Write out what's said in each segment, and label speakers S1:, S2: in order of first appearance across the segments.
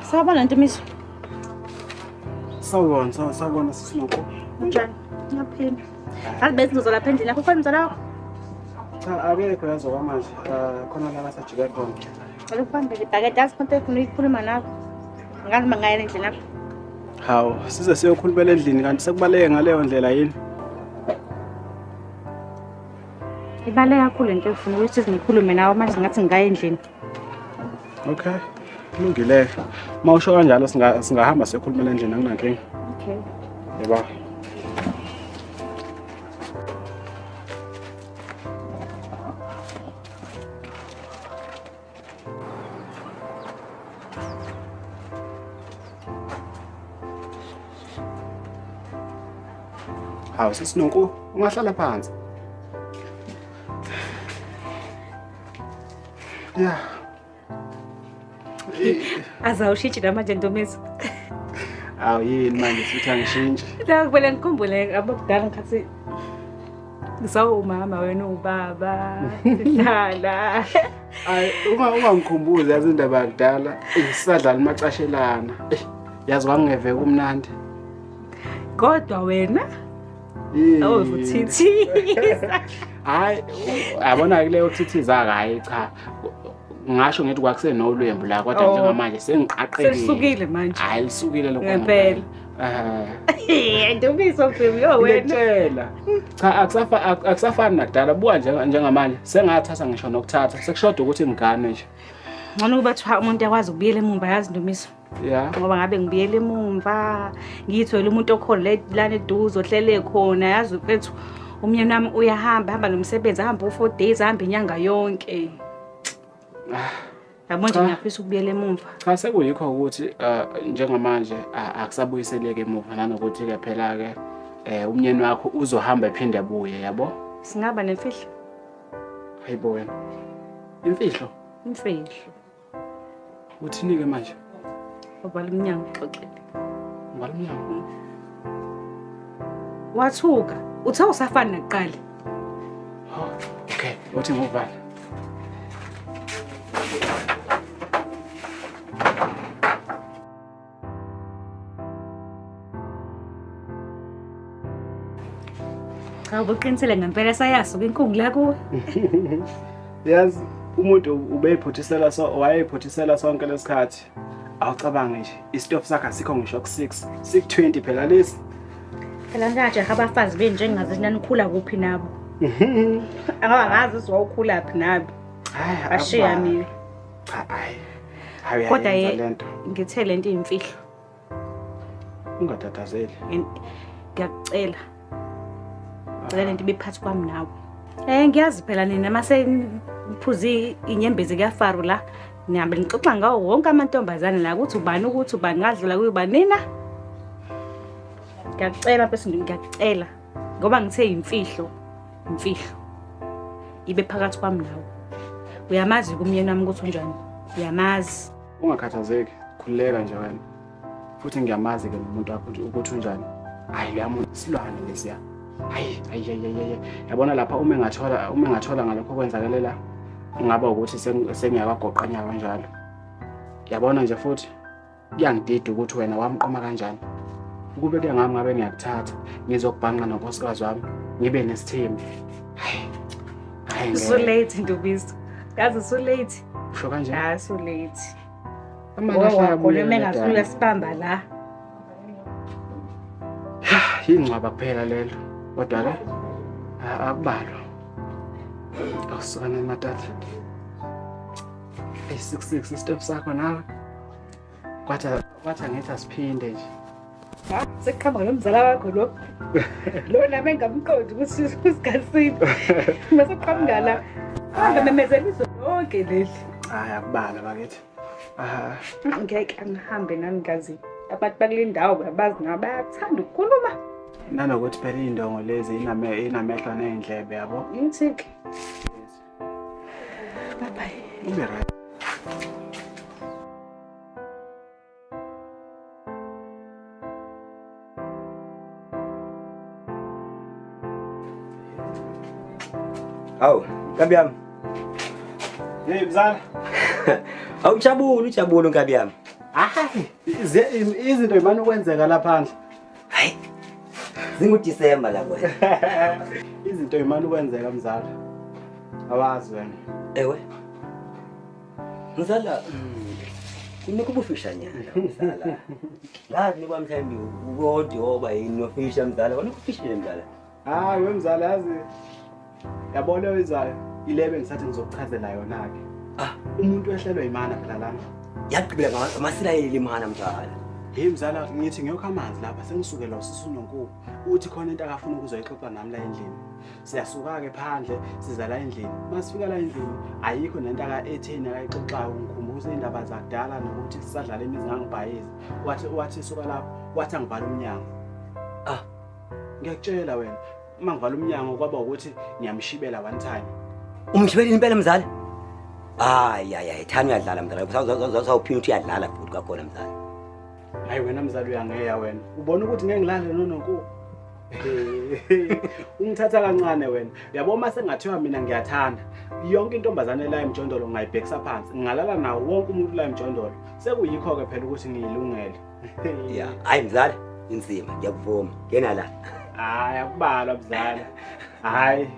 S1: Sawubona Ntumiso.
S2: Sawubona, sawubona sisi Nonku.
S1: Unjani? Ngiyaphila. Ngazi bese ngizoza lapha endlini yakho ukhona umzala wakho?
S2: Cha, akekho yazi okwamanje. Khona la basajike khona.
S1: Cela ukubambele ibhakede yazi khona into efuna ukuyikhuluma nawe. Ngazi uma ngayela endlini yakho.
S2: Hawu, size siyokhulumela endlini kanti sekubaleke ngaleyo ndlela yini?
S1: Ibaluleke kakhulu lento engifuna ukuthi ngikhulume nawe manje ngathi ngingaya endlini.
S2: Okay. Kulungile. Uma usho kanjalo singahamba siyokhulumela endlini akunankinga.
S1: Okay.
S2: Yebo. Hawu sisi Nonku, ungahlala phansi. Yeah.
S1: Azawushintshi namanje Ntomiso.
S2: Awu yini manje sithi angishintshi.
S1: La kumele ngikhumbule abakudala ngikhathi ngisawumama wena uwubaba sihlala.
S2: Ay uma ungangikhumbuzi yazi indaba yakudala sisadlala umacashelana. Yazi kwangeve kumnandi.
S1: Kodwa wena awuvuthithisa.
S2: Hayi yabona ke leyo thithiza hayi cha. Ngasho ngithi kwakusenolwembu la kodwa
S1: Oh.
S2: njengamanje sengiqaqekile.
S1: Selisukile manje.
S2: Hayi lisukile lokho.
S1: Ngempela.
S2: Eh.
S1: Ntomiso baby yo wena.
S2: Ngiyakutshela. Cha akusafani nakudala buka njengamanje sengathatha ngisho nokuthatha sekushoda ukuthi ngigane nje.
S1: Ngcono ukuba kuthiwa umuntu akwazi ukubuyela emumva yazi Ntomiso.
S2: Yeah.
S1: Ngoba ngabe ngibuyela emumva ngiyithwele umuntu okhona lana eduze ohlele khona yazi mfethu umyeni wami uyahamba hamba nomsebenzi ahamba u4 days ahamba inyanga yonke. Yabo nje
S2: Cha.
S1: ngiyafisa ukubuyela emumva.
S2: Cha sekuyikho ukuthi njengamanje akusabuyiseleki emuva nanokuthi ke phela ke umnyeni wakho uzohamba ephinde abuye yabo.
S1: Singaba nemfihlo?
S2: Hayibo wena. Imfihlo?
S1: Imfihlo.
S2: Uthini ke manje?
S1: Uvala umnyango uxoxele.
S2: Uvala umnyango.
S1: Wathuka. Uthe usafana nakuqala.
S2: Oh, okay, uthi ngovala.
S1: Cha ubuqinisele ngempela sayasuka inkungu la kuwe.
S2: Yazi umuntu ubeyiphuthisela so wayeyiphuthisela sonke lesikhathi. Awucabange nje isitofu sakhe asikho ngisho ku6, 620 phela lesi.
S1: Phela nje abafazi benu njengazi nanikhula kuphi nabo. Angaba ngazi ukuthi wawukhula phi nabo.
S2: Hayi
S1: Ashiya mina.
S2: Cha hayi. Hayi
S1: Kodwa
S2: uyayenza lento.
S1: Ngithe lento iyimfihlo.
S2: Ungatatazeli.
S1: Ngiyakucela. Cela lento ibe phakathi kwami nawe. Ngiyazi phela nina mase niphuze inyembezi kuyafaru la. Nihambe nixoxa ngawo wonke amantombazane la ukuthi ubani ukuthi ubani ngadlula kuyoba nina. Ngiyakucela bese ngiyakucela ngoba ngithe imfihlo, imfihlo. Ibe phakathi kwami nawe. Uyamazi kumyeni wami ukuthi unjani? Uyamazi.
S2: Ungakhathazeki, khululeka nje wena. Futhi ngiyamazi ke nomuntu wakho ukuthi unjani. Hayi uyamona isilwane lesiya. Hayi hayi hayi hayi. Yabona lapha uma engathola ngalokho okwenzakalela ngaba ukuthi sengiyakagoqa nyawo kanjalo. Yabona nje futhi kuyangidida ukuthi wena wamqoma kanjani. Ukube ke ngami ngabe ngiyakuthatha ngizokubhanqa nonkosikazi wami ngibe nesithembu. Hayi. Hayi.
S1: So late Ntobizo. Yazi so late.
S2: Usho kanje?
S1: Ah so late.
S2: Amalahle abuye.
S1: Mengazuya sibamba la.
S2: Yingcwaba kuphela lelo. Kodwa ke akubalwa. Awusuka namatata. Hey 66 step sakho nawe. Kwatha ngithi asiphinde nje.
S1: Ha, sekuhamba nomzala wakho lo. Lo nami engamqondi ukuthi usigasini. Mase qhamuka la. Hamba memezela izwe lonke leli.
S2: Hayi akubala bakithi. Aha.
S1: Ngeke angihambe nami ngazi. Abantu bakule ndawo babazi nabo bayathanda ukukhuluma.
S2: Nanokuthi phela iy'ndongo lezi inamehlo ney'ndlebe yabo.
S1: Ngithi-ke. Bye bye.
S2: Ube right.
S3: Hawu, nkabi yami.
S2: Hey mzala.
S3: Awujabuli ujabule nkabi yami.
S2: Hayi, izinto imane ukwenzeka la phandle.
S3: Hayi. ZinguDecember la kwena.
S2: Izinto imane ukwenzeka mzala. Awazi wena.
S3: Ewe. Mzala, kunika ubufisha nyana mzala. Ngazi niba mhlawumbe ukodwa oba yini nofisha mzala, wena ukufishile mzala.
S2: Hayi we mzala yazi. Yabona oyizayo, ilebe ngisathi ngizokuchazela yona ke.
S3: Ah,
S2: umuntu wehlelwe imana phela lana.
S3: Yagqibela ngamaSirayeli imana mzala.
S2: Hey mzala, ngithi ngiyokha amanzi lapha sengisukela usisu noNkulu. Uthi khona into akafuna ukuzoyixoxa nami la endlini. Siyasuka ke phandle siza la endlini. Masifika la endlini ayikho nento aka etheni akayixoxayo, ngikhumbuza indaba zakudala nokuthi sisadlala imizi ngangibhayiza. Wathi suka lapho, wathi angivala umnyango.
S3: Ah,
S2: ngiyakutshela wena, uma ngivala umnyango kwaba ukuthi ngiyamshibela one time.
S3: Umshibela impela mzala? Hayi hayi, thani uyadlala mzala. Usawuphinda uthi uyadlala futhi kwakhona mzala.
S2: Hayi wena mzali uyangeya wena. Ubona ukuthi ngeke ngilale noNonku. Ungithatha kancane wena. Uyabo uma sengathiwa mina ngiyathanda. Yonke intombazane la emjondolo ngayibhekisa phansi. Ngingalala nawo wonke umuntu la emjondolo. Sekuyikho ke phela ukuthi ngiyilungele.
S3: Yeah, hayi mzala, inzima ngiyakuvuma. Ngena la.
S2: Hayi akubalwa mzala. Hayi.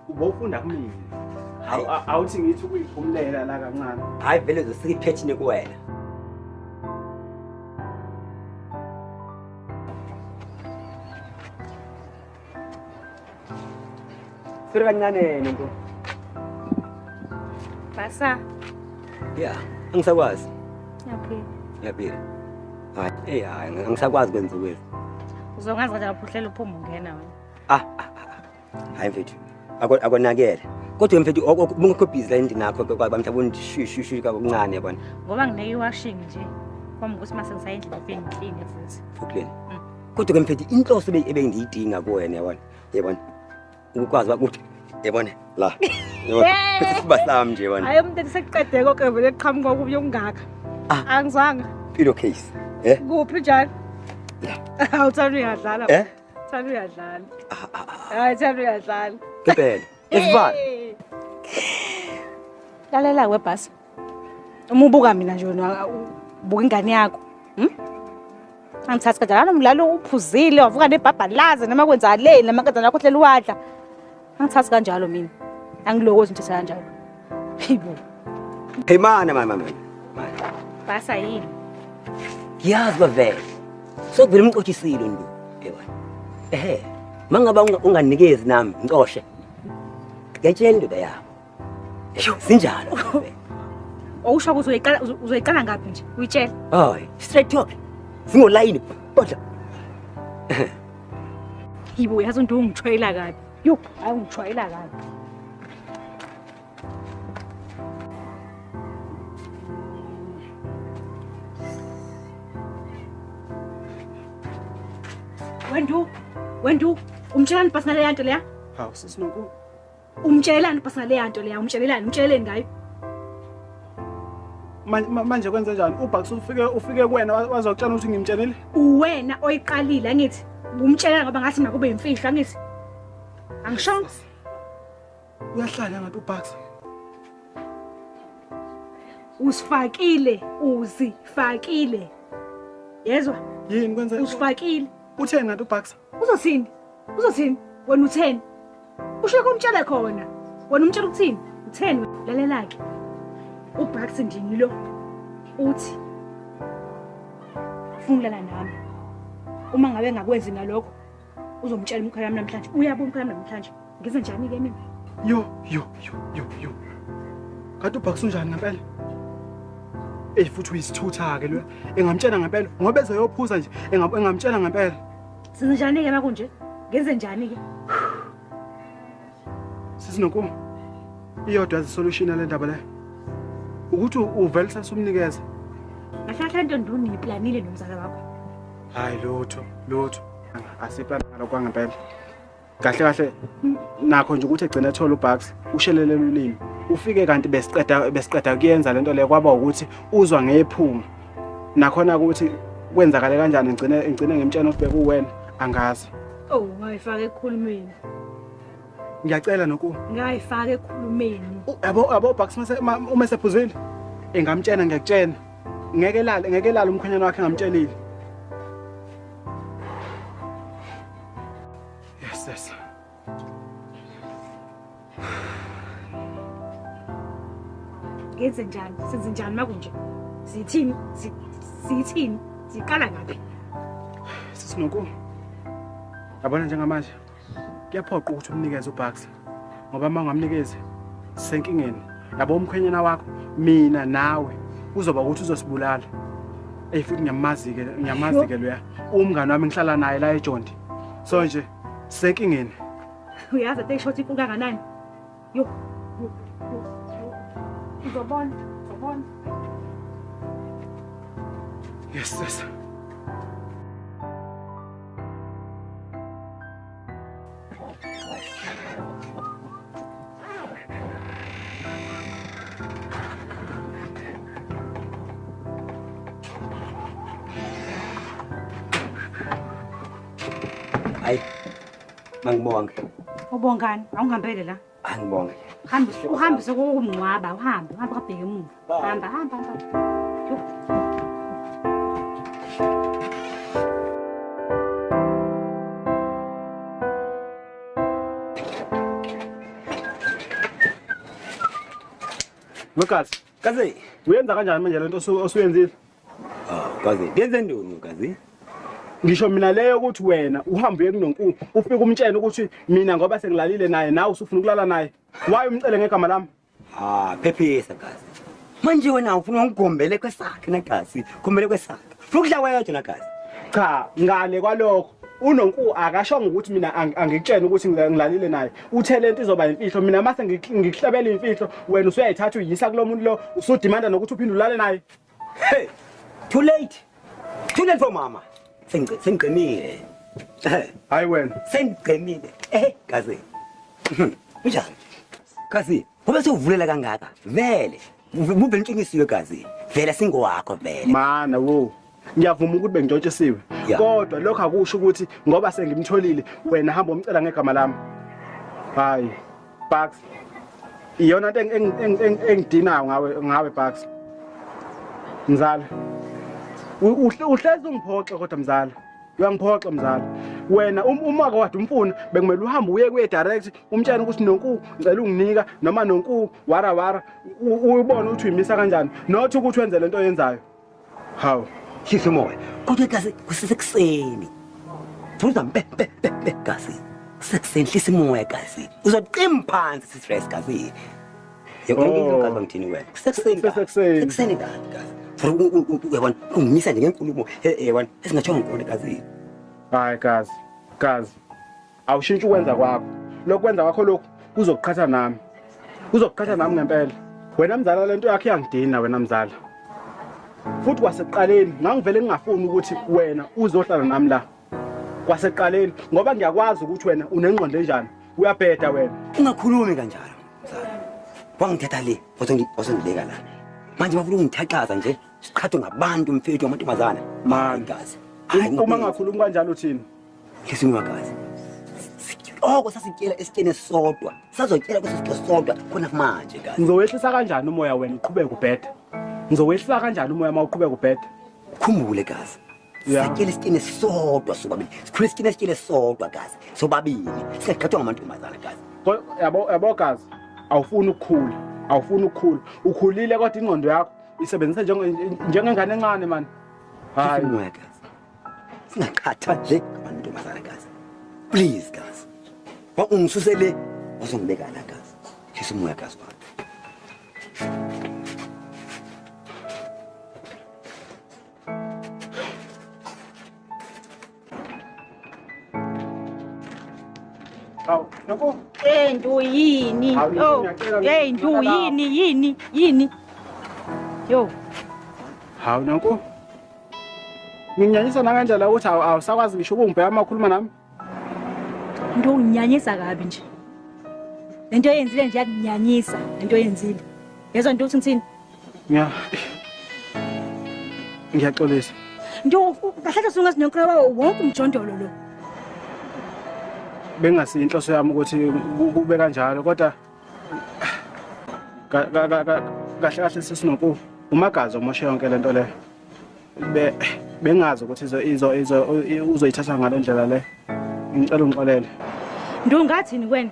S2: Ubofunda kumina. Awuthi ngithi ukuyiphumulela la kancane.
S3: Hayi vele uzosika iphethini kuwena. Sifike kancane nonto.
S1: Basa.
S3: Yeah, angisakwazi.
S1: Ngiyaphila.
S3: Ngiyaphila. Hayi, hayi, angisakwazi kwenza kwezi.
S1: Uzongazi kanjani lapho uhlela uphuma ungena wena?
S3: Ah. Hayi mfethu. Akonakele. Kodwa mfethu ubungekho busy la endlini yakho kwaba mhlawumbe shu kancane yabona.
S1: Ngoba ngineke washing nje. Kwami ukuthi mase ngisayendlini ngifike ngikline futhi.
S3: Fukuleni. Kodwa ke mfethu inhloso ebengiyidinga kuwena yabona. Yabona. Ukwazi ukuthi yabona la. Yabona. Futhi siba sami nje yabona.
S1: Hayi umuntu sekuqede konke vele eqhamuka kubi okungaka. Angizwanga.
S3: Pillow case. Eh?
S1: Kuphi njalo? Awuthanda uyadlala.
S3: Eh?
S1: Thanda uyadlala. Hayi thanda uyadlala.
S3: Ngempela. Esivalo.
S1: Lalela webhasi. Uma ubuka mina nje wena ubuka ingane yakho. Angithathi kanjalo umlalo uphuzile wavuka nebhabhalaza noma kwenzakaleni namakazana akho hlela uwadla. Angithathi kanjalo mina. Angilokozi ngithatha kanjalo. Hayibo.
S3: Hey mana mana mana.
S1: Basa yini?
S3: Ngiyazi bavele. Sokuvela umxotshisile ndu. Yebona. Ehhe. Mangaba unganikezi nami ngicoshe. Ngiyatshela indoda yakho. Sinjalo.
S1: Awusho ukuthi uzoyiqala ngaphi nje? Uyitshela.
S3: Hayi, straight talk. Singolayini. Bodla.
S1: Yibo yazi into ungijwayela kabi. Yo, hayi ungijwayela kabi. Wendu, umtshelani bhasi naleya nto leya?
S2: Hawu sisi Nonku.
S1: Umtshelani bhasi naleya nto leya? Umtshelelani? Umtsheleleni ngayo?
S2: Manje kwenze njani? UBucks ufike kuwena wazokutshela ukuthi ngimtshelile?
S1: Uwena oyiqalile angithi. Umtshelana ngoba ngathi makube imfihlo angithi. Angishongo.
S2: Uyahlala ngathi uBucks.
S1: Uzifakile. Yezwa?
S2: Yini kwenze?
S1: Usifakile.
S2: Utheni ngathi uBucks?
S1: Uzothini? Uzothini? Wena utheni? Usho kumtshela khona. Wena umtshela ukuthini? Utheni? Lalela ke. uBucks ndini lo uthi ufuna ukulala nami. Uma ngabe ngakwenzi nalokho uzomtshela umkhaya wami namhlanje. Uyabona umkhaya wami namhlanje. Ngize njani ke mina?
S2: Yo yo yo yo yo. Kanti uBucks unjani ngempela? Ey futhi uyisithutha ke lo. Engamtshela ngempela ngoba ezoyophuza nje engamtshela ngempela.
S1: Senze njani ke makunje? Ngenze njani ke?
S2: Sisi Nonku. Iyodwa solution yale ndaba le. Ukuthi uvele sasumnikeza.
S1: Kahle into nduni iplanile nomzala wakho.
S2: Hayi lutho. Asiplan ngalokho ngempela. Kahle kahle nakho nje ukuthi egcina ethola uBucks ushelele ulimi. Ufike kanti besiqeda kuyenza lento le kwaba ukuthi uzwa ngephunga. Nakhona ukuthi kwenzakale kanjani ngicine ngimtshela ukuthi bekuwena angazi.
S1: Oh, wayifaka ekukhulumeni.
S2: Ngiyacela Nonku.
S1: Ngayifaka ekhulumeni.
S2: Yabo Bucks mase uma sephuzile engamtshena ngiyakutshena. Ngeke lale umkhwenyana wakhe ngamtshelile. Yes, yes.
S1: Ngenze njani? Senze njani makunje? Sithini? Sithini? Siqala ngaphi?
S2: Sisi Nonku. Yabona njengamanje kuyaphoqa ukuthi umnikeze uBucks ngoba uma ungamnikezi sisenkingeni. Yabo umkhwenyana wakho mina nawe uzoba ukuthi uzosibulala. Ey futhi ngiyamazi-ke loya. Umngane wami ngihlala naye la eJondi. So nje sisenkingeni.
S1: Uyazi ate shot inkulu kanganani? Yo. Uzobona, uzobona.
S2: Yes, yes.
S3: Hayi. Mangibonge.
S1: Ubongani? Awungihambele la.
S3: Angibonge.
S1: Uhambe sokumngcwaba, uhambe kabheke emuva. Hamba. Yo.
S2: Lucas,
S3: Kazi,
S2: uyenza kanjani manje lento osuyenzile?
S3: Ah, Kazi, ngenze ntoni Kazi?
S2: Ngisho mina leyo ukuthi wena uhambe uye kuNonku ufike umtshene ukuthi mina ngoba sengilalile naye nawe usufuna ukulala naye. Why umcele ngegama lami?
S3: Ah, phephisa Kazi. Manje wena ufuna ungigombele kwesakhe na Kazi, gombele kwesakhe. Ufuna ukudla wedwa na Kazi.
S2: Cha, ngale kwalokho uNonku akashongo ukuthi mina angikutshene ukuthi ngilalile naye. Uthe lento izoba imfihlo mina mase ngikuhlebela imfihlo wena usuyayithatha uyisa kulo muntu lo usudemanda nokuthi uphinde ulale naye.
S3: Hey, too late. Too late for mama. Sengigqemile.
S2: Hayi wena.
S3: Sengigqemile. Kazi. Kunjani? Kazi, ngoba sewuvulela kangaka. Vele, ube ntshunyisiwe Kazi. Vele singowakho vele.
S2: Mana wo. Ngiyavuma ukuthi bengintshontsisiwe. Kodwa lokho akusho ukuthi ngoba sengimtholile wena hamba umcela ngegama lami. Hayi. Bucks. Iyona into engidinayo ngawe Bucks. Mzala. Uhlezi ungiphoxa kodwa mzala. Uyangiphoxa mzala. Wena uma kade umfuna bekumele uhambe uye kuye direct umtshele ukuthi Nonku ngicela unginika noma Nonku wara uyibone ukuthi uyimisa kanjani not ukuthi wenze lento oyenzayo. Hawu.
S3: Hlisa umoya. Kodwa Kazi kusesekuseni. Thuza mpe mpe mpe Kazi. Kusekuseni hlisa umoya Kazi. Uzoqima phansi stress Kazi. Yonke Kazi ngithini wena. Kusekuseni. Kusekuseni Kazi. Uyabona ungimisa nje ngenkulumo yabona esingatsho ngikhona Kazi.
S2: Hayi Kazi. Awushintshe ukwenza kwakho. Lokwenza kwakho lokhu kuzokuqhatha nami. Kuzokuqhatha nami ngempela. Wena mzala lento yakhe iyangidina wena mzala. Futhi kwasekuqaleni ngangivele ngingafuni ukuthi wena uzohlala nami la. Kwasekuqaleni ngoba ngiyakwazi ukuthi wena unengqondo enjani. Uyabheda wena.
S3: Ungakhulumi kanjalo mzala. Wangithatha le, wasongibeka la. Manje bafuna ungithaxaza nje. Siqhathwe ngabantu mfethu amantombazana.
S2: Mani
S3: Kazi.
S2: Uma ngakhulumi kanjalo uthini?
S3: Hlisa umoya Kazi. Oko sasityela esityeni esisodwa. Sazotyela kweso sityo sodwa khona manje Kazi.
S2: Ngizowehlisa kanjani umoya wena uqhubeke ubheda? Ngizowehlisa kanjani umoya uma uqhubeka ubheda?
S3: Khumbule Kazi. Satyela esityeni esisodwa sobabili. Sikhule esityeni esityeni esisodwa Kazi. Sobabili. Singaqhathwa ngamantombazana Kazi.
S2: Yabo Kazi, awufuni ukukhula. Awufuni ukukhula. Ukhulile kodwa ingqondo yakho isebenzisa njengengane encane man.
S3: Hayi umoya Kazi. Singaqhathwa nje ngamantombazana Kazi. Please Kazi. Ungisusele wazongibeka la Kazi. Hlisa umoya Kazi baba.
S2: Hawu, Nonku.
S1: Eh ntu yini? Oh, hey ntu yini yini? Yo.
S2: Hawu Nonku. Nginyanyisa nakanjala ukuthi awusakwazi ngisho ukungibheka uma ukhuluma nami.
S1: Ntu unginyanyisa kabi nje. Lento oyenzile nje yakunyanyisa, lento oyenzile. Yezwa nto uthi ngithini?
S2: Ngiyaxolisa.
S1: Nto kahle kahle ungazi nonkroba wonke umjondolo lo.
S2: Bengasiyo inhloso yami ukuthi kube kanjalo kodwa kahle kahle sesinoku umagazi omoshe yonke lento le. Bengazi ukuthi izo izo uzoyithatha ngale ndlela le. Ngicela ungixolele.
S1: Ndu ngathini kuwena?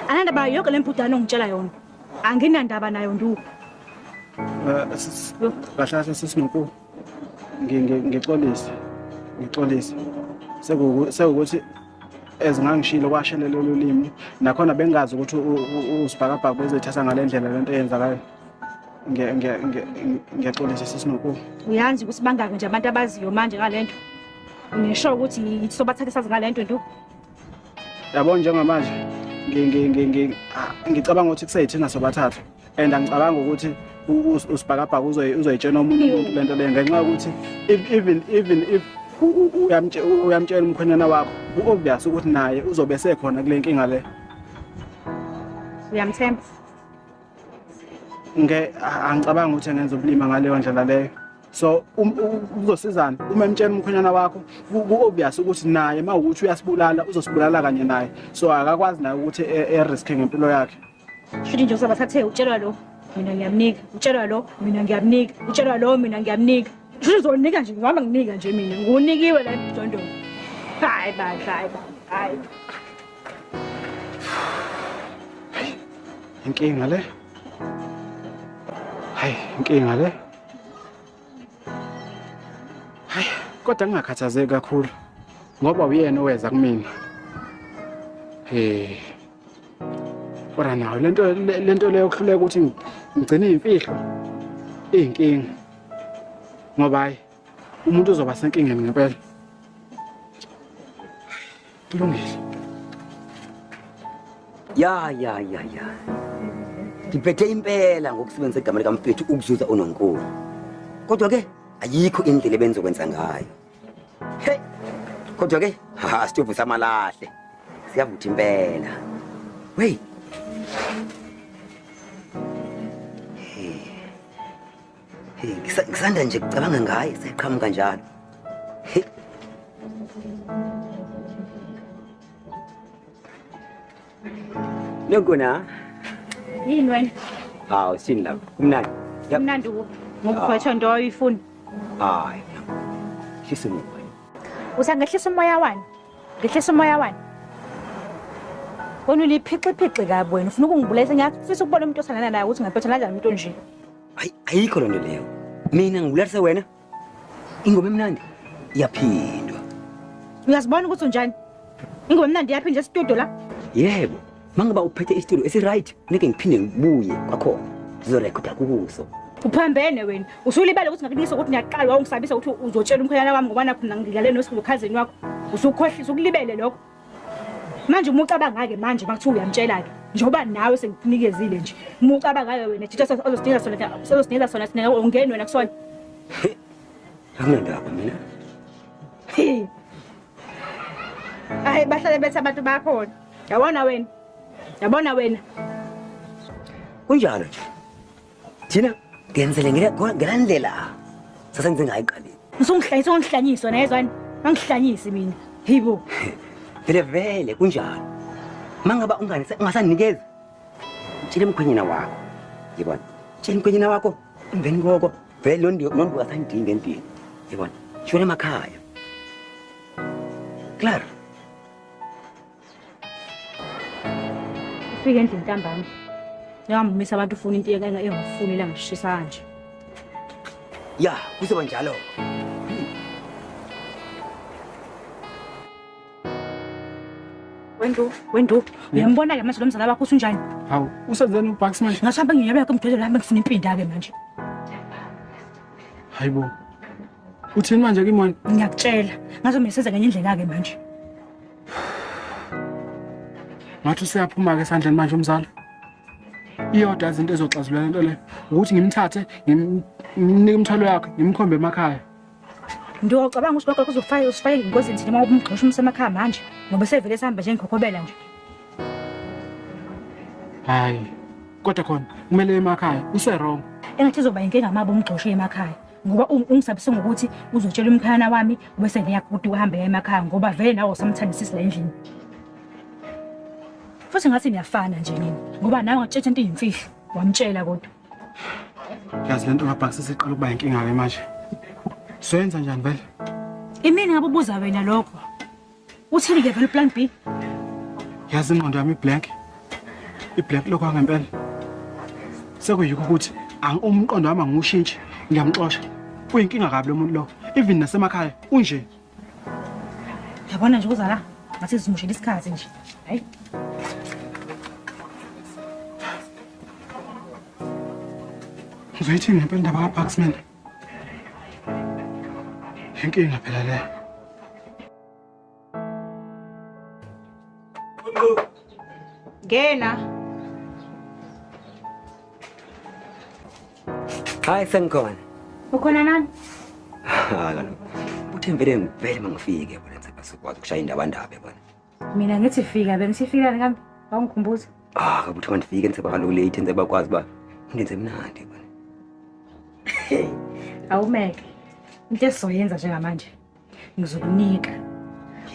S1: Anandaba yonke le mbudane ongitshela yona. Anginandaba nayo Ndu.
S2: Kahle kahle sesinoku ngixolise. Ngixolise. Sekuwukuthi ezingangishilo kwashelela ulimi nakhona bengazi ukuthi usibhakabhaka bezoyithatha ngale ndlela lento eyenzakayo. Ngiyaxolisa sesinoku.
S1: Uyazi ukuthi bangaki nje abantu abaziyo manje ngalento. Ngisho ukuthi yithi sobathatha sazi ngalento Ndu.
S2: Yabo njengamanje ngicabanga ukuthi kuseyithina sobathathu and angicabanga ukuthi usibhakabhaka uzoyitshena omunye umuntu lento le ngenxa yokuthi even if uyamtshela umkhwenyana wakho ku-obvious ukuthi naye uzobe sekhona kule nkinga le.
S1: Uyamthemba?
S2: Angicabanga ukuthi engenza ubulima ngaleyo ndlela leyo. So uzosizana uma emtshela umkhwenyana wakho ku-obvious ukuthi naye uma ukuthi uyasibulala uzosibulala kanye naye, so akakwazi naye ukuthi e-risk ngempilo yakhe.
S1: Shuthi nje usabathathe utshelwa lo mina ngiyamnika, utshelwa lo mina ngiyamnika, utshelwa lo mina ngiyamnika. Shuthi uzonika nje ngoba nginika nje mina ngunikiwe la emjondolo. Hayi bandla, hayi bandla, hayi.
S2: Inkinga le. Hayi, inkinga le. Hayi, kodwa ngingakhathazeki kakhulu ngoba uyena oweza kumina. Kodwa nayo lento leyo kuhluleka ukuthi ngigcine imfihlo iyinkinga. Ngoba hayi umuntu uzoba senkingeni ngempela. Kulungile.
S3: Ya ya ya ya. Ngiphethe impela ngokusebenzisa igama likamfethu ukuzuza uNonkulu. Kodwa ke ayikho indlela ebenzokwenza ngayo. Hey. Kodwa ke ha sitofu samalahle. Siyavutha impela. Wey. Hey, ngisanda nje kucabanga ngaye seqhamuka njalo. Hey. Nonkuna.
S1: Yini wena?
S3: Hawu sini lapho. Kumnandi.
S1: Kumnandi kuphi? Ngokukhwetha into oyifuna.
S3: Hayi. Hlisa umoya.
S1: Usangehlisa umoya wani? Ngehlisa umoya wani? Wena uliphixiphiqi kabi wena, ufuna ukungibulesa. Ngiyafisa ukubona umuntu othandana naye ukuthi ngaphetha kanjani umuntu onje.
S3: Hayi, ayikho lento leyo. Mina ngibulalisa wena. Ingoma emnandi iyaphindwa.
S1: Uyazibona ukuthi unjani? Ingoma emnandi iyaphindwa esitudio la.
S3: Yebo, mangabe uphethe isitudio esi-right, ngeke ngiphinde ngibuye kwakhona. Ngizorekhoda kuso.
S1: Uphambene wena. Usulibele ukuthi ngakunikisa ukuthi ngiyaqala wawungisabisa ukuthi uzotshela umkhwenyana wami ngoba nakho ngidlale nokhazini wakho. Usukhohlisa ukulibele lokho. Manje uma ucabanga-ke manje makuthiwa uyamtshela-ke njengoba nawe sengikunikezile nje. Uma ucabanga-ke wena jita ozosinikeza sona ozosinikeza sona sina ungeni wena kusona.
S3: Akunandaba mina.
S1: Hayi bahlale bethi abantu bakhona. Yabona wena. Yabona wena.
S3: Kunjalo nje. Thina ngenzele ngelandlela sasenze ngayo ekuqaleni.
S1: Usungihlanyisa ungihlanyiswa nayezwani. Angihlanyisi mina. Hibo.
S3: Vele vele kunjalo. Mangaba ungasanikezi. Tshela umkhwenyana wakho. Yibona. Tshela umkhwenyana wakho emveni koko vele lo asandinga endlini. Yibona. Shona emakhaya. Claro.
S1: Ufike endlini ntambama. Njengamumisa abantu ufuna into engafuni la ngishisa kanje.
S3: Ya, kuzoba njalo.
S1: Wendu, Wendu, uyambona ke manje lo mzala wakho usunjani?
S2: Hawu, usenzeni uBucks manje?
S1: Ngasihamba ngiyabeka kumdwedwe lami ngifuna impinda ke manje.
S2: Hayibo. Uthini manje kimi wena?
S1: Ngiyakutshela. Ngazo mina senze ngenye indlela ke manje.
S2: Ngathi useyaphuma ke esandleni manje umzala. Iyodwa izinto ezoxazulula lento le ukuthi ngimthathe ngimnike umthwalo wakhe ngimkhombe emakhaya.
S1: Ngiyocabanga ukuthi lokho kuzofaka usifake engozini thina uma umgxosha umsemakhaya manje ngoba sevele sihamba nje ngikhokhobela nje.
S2: Hayi, kodwa khona kumele emakhaya use wrong.
S1: Engathi izoba inkinga mabo umgxoshe emakhaya ngoba ungisabise ngokuthi uzotshela umkhayana wami bese ngiyakuthi uhambe emakhaya ngoba vele nawe usamthandisisi la endlini. Futhi ngathi niyafana nje nini ngoba nawe ngatshetsha into iyimfihlo wamtshela kodwa.
S2: Yazi lento kaBucks isiqala ukuba inkinga ke manje. Soyenza njani vele?
S1: Imini ngabe ubuza wena lokho. Uthini ke vele plan B?
S2: Yazi ingqondo yami iblank. Iblank lokho ngempela. Sekuyikho ukuthi umqondo wami angiwushintshi ngiyamxosha. Uyinkinga kabi lo muntu lo. Even nasemakhaya unje.
S1: Yabona nje uza la ngathi simushela isikhathi nje. Hayi.
S2: Ngizoyithini ngempela indaba kaBucks mina? Inkinga phela leyo.
S1: Ngena.
S3: Hayi sengikhona.
S1: Ukhona nani?
S3: Ha kaloku. Uthe vele ngivele mangifike yabona ngizapha sikwazi ukushaya indaba ndaba yabona.
S1: Mina ngithi fika bengisifika kambe awungikhumbuza.
S3: Ah, kabuthi mandifike ngizapha kaloku late ngizapha kwazi uba ngenze mnandi yabona.
S1: Awumeke. Into esizoyenza njengamanje ngizokunika.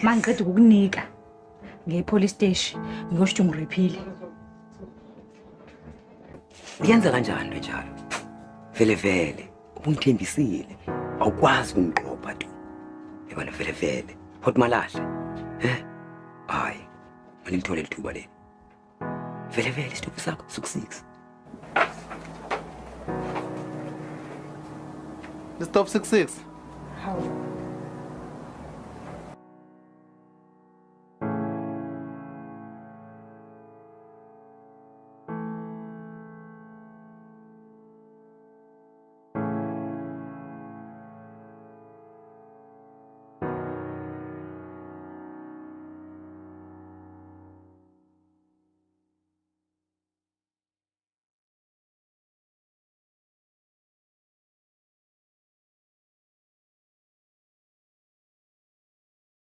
S1: Mangiqeda ukukunika ngiye police station ngiyosho ukuthi ngiriphile.
S3: Uyenza kanjani into enjalo? Vele vele ubungithembisile awukwazi ukungiqopha tu. Yabona vele vele hot malahle. Eh? Hayi. Malilithole lithuba leli. Vele vele isituphu sakho suku 6.
S4: Stop 66.
S1: Hawu.